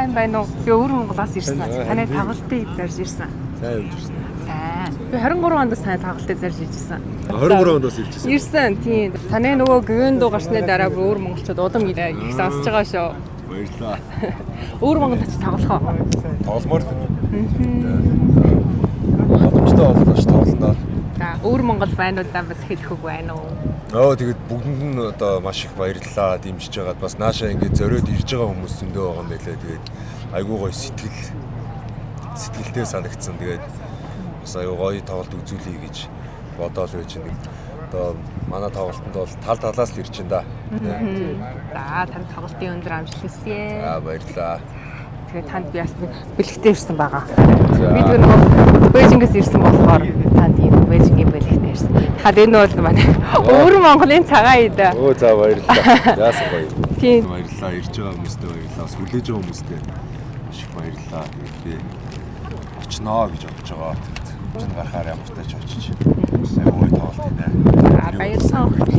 Сайн байна уу? Би өвөр Монголоос ирсэн. Таны тоглолтыг зорж ирсэн. Сайн явж ирсэн. Сайн. Би 23 онд бас таны тоглолтыг зорж ирсэн. 23 онд бас ирж ирсэн. Ирсэн, тийм. Таны нөгөө гүн дуу гарсны дараа бүр өвөр монголчууд удам их сонсож байгаа шүү. Баярлалаа. Өвөр Монгол очиж тоглох уу? Тогломоор л байна. Боломжтой боллоо ш тоглоно. За, өвөр Монгол байна уу да бас хэлэх үг байна уу? Оо, тэгээд бүгдэнд нь одоо маш их баярлалаа, дэмжиж байгаад бас наашаа ингээд зориод ирж байгаа хүмүүс зөндөө байгаа юм байлаа. Тэгээд айгүй гоё сэтгэлтэй санагдсан. Тэгээд бас айгүй гоё тоглолт үзүүлье гэж бодоол байж байна. Одоо манай тоглолтод бол тал талаас л ирж байна да. За, танд тоглолтын өндөр амжилт хүсье. За, баярлалаа. Тэгээд танд би бас нэг бэлэгтэй ирсэн байгаа. За. Би тэр нөгөө Бээжингээс ирсэн болохоор танд ийм Бээжингийн бэлэгтэй ирсэн. Хад энэ бол манай өвөр Монголын цагаан эд. Өө, за, баярлалаа. Яасан гоё. Тийм. Баярлалаа. Ирж байгаа хүмүүстээ баярлалаа. Бас хүлээж байгаа хүмүүстээ маш их баярлалаа. Тэгээд би очноо гэж бодож байгаа. Тэгээд хэмжээнд гарахаар ямар ч тач очиж айгүй гоё тоглолт хийнэ. За, баярлалаа.